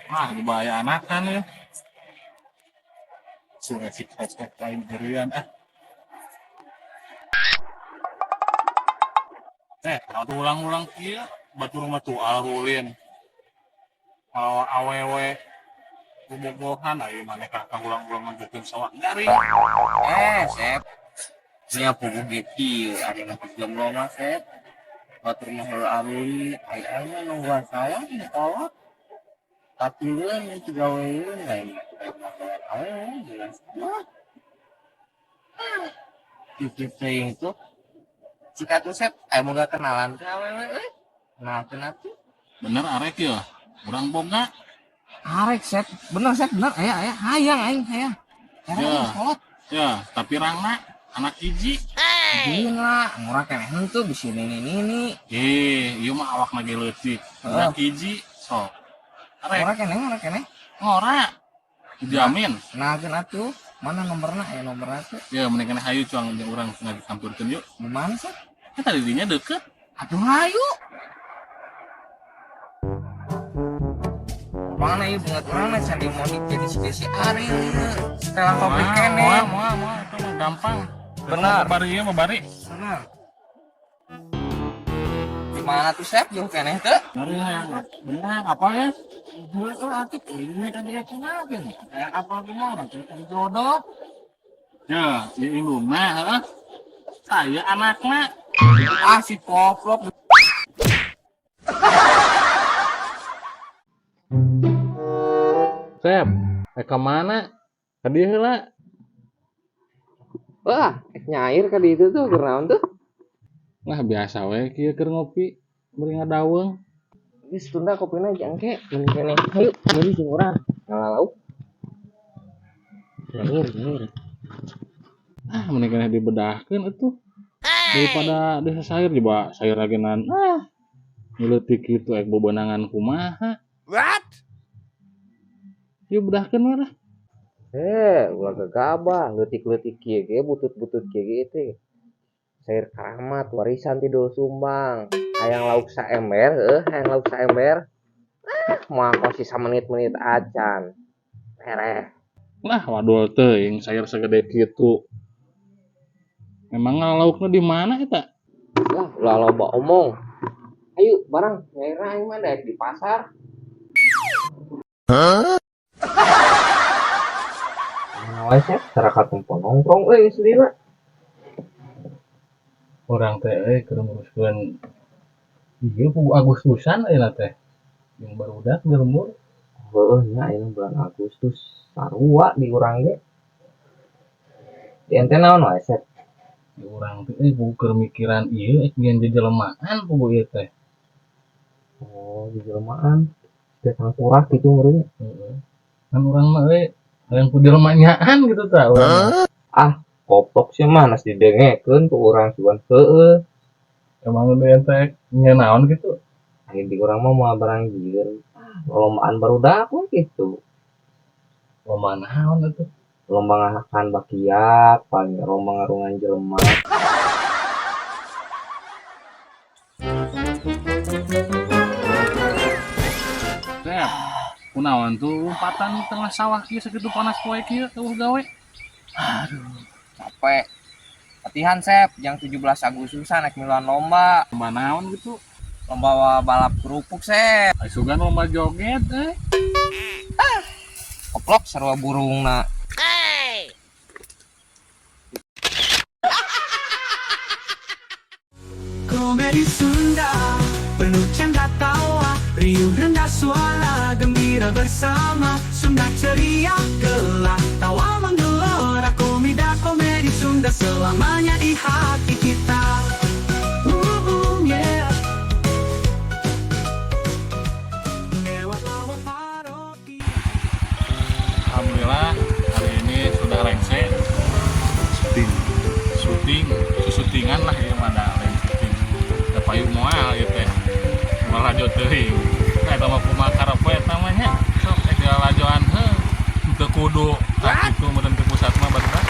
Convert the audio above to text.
Wah, bahaya anakan ya. Sudah si lain herian ah. Kalau ulang-ulang kieu batur mah tuh alulin. Kalau awewe bobogohan ayo maneh ka ulang-ulang nganjukeun sawah garing. Sep. Nya puguh ge kieu ari mah jomblo mah Sep. Batur mah heula aluli, ai aing mah nungguan sawah nu kolot. Katileun itu gaweun lain awewe jelas mah. Pikir teuing tuh. Cika tuh Sep, aya boga kenalan teh awewe euy. Kenalkeun atuh. Bener arek ya. Urang boga. Arek Sep, bener Sep, bener aya aya hayang aing hayang. Ya. Ya, tapi rangna anak hiji. Gila, ngurang keneh henteu bisi nini-nini. Ieu mah awakna ge leutik. Anak hiji sok. Arek Ngurang keneh, ngurang keneh. Ngora. Dijamin. Kenalkeun atuh. Mana nomorna? Aya nomorna tuh. Ya, mending keneh hayu cuang jeung urang cenah disampurkeun yuk. Di mana Sep? Kan tadi dinya deket. Atuh hayu. Mana ieu bunga urang mah can dimodif jadi si Desi Ariel ieu. Setelan pabrik keneh. Moal, moal, moal, itu mah gampang. Benar. Bari ieu mah bari. Benar. Di mana tuh Sep? Jauh keneh teu? Bari hayang benar apa ya? Heeh, atuh ini kan dia kenalkeun. Kayak apa kumaha urang teh jodoh. Ya, ieu indungna heeh. Saya anakna. Ah, si koplok. Sep, ka mana? Ka dieu heula. Wah, nyair ka ditu tuh keur naon tuh? Lah biasa we kieu keur ngopi, bari ngadaweung. Geus tunda kopina jeung engke, mun keneh. Hayu, meuli jeung urang. Ngala lauk. Nyair, nyair. Ah, mending keneh dibedahkeun atuh. Daripada desa sayur coba sayur agenan. Ah, leutik kitu ek bebenangan kumaha. What? Yuk bedahkeun we lah. Ulah gegabah, leutik-leutik kieu ge, butut-butut kieu ge teh. Sayur keramat warisan ti Doel Sumbang. Hayang lauk saember, heuh, hayang lauk saember. Ah, moal kos sisa menit-menit acan. Tereh. Lah wadul teuing sayur segede kitu. Memang ngalaukna di mana eta? Lah, ulah loba omong. Ayo barang nyair aing mah daek di pasar. Huh? Mana wae Sep, cara katempo nongkrong euy asli mah. Urang teh euy keur nguruskeun ieu puguh Agustusan ayeuna teh. Jeung barudak di lembur. Heueuh nya ayeuna bulan Agustus sarua di urang ge. Di ente naon wae Sep? Di urang teh euy puguh keur mikiran ieu ek nyieun jejelemaan puguh ieu teh. Oh, jejelemaan. Teh tangkurak kitu meureun. Heeh. Kan urang mah euy hayang ku jelema nyaan gitu tah urang mah. Ah, koplok sih mah nas didengekeun ku urang sugan heueuh. Emang di ente nyieun naon kitu? Ai di urang mah moal barang jieun. Ah, lombaan barudak we kitu. Lomba naon atuh? Lomba ngahakan bakiak, paling lomba ngarungan jelema. Sep, kunaon tuh lompatan tengah sawah kieu sakitu panas poe kieu eueuh gawe. Aduh, capek. Latihan Sep, jang 17 Agustusan naik miluan lomba. Lomba naon gitu? Lomba balap kerupuk Sep. Ai sugan lomba joget eh. Ah, koplok sarua burungna. Komedi Sunda penuh canda tawa, riuh rendah suara gembira bersama. Sunda ceria gelak tawa menggelora. Komida komedi Sunda selamanya di hati kita. Yeah. Lewat lawak paroki. Alhamdulillah hari ini sudah rengse. Syuting. Syuting, susutingan lah ya mana lain syuting. Da payu moal ieu teh. Moal lajo teuing. Nah, eta mah kumaha karep we eta mah nya. Sok ek lalajoan heuh. Teu kudu tah kitu meureun ke pusat mah barudak.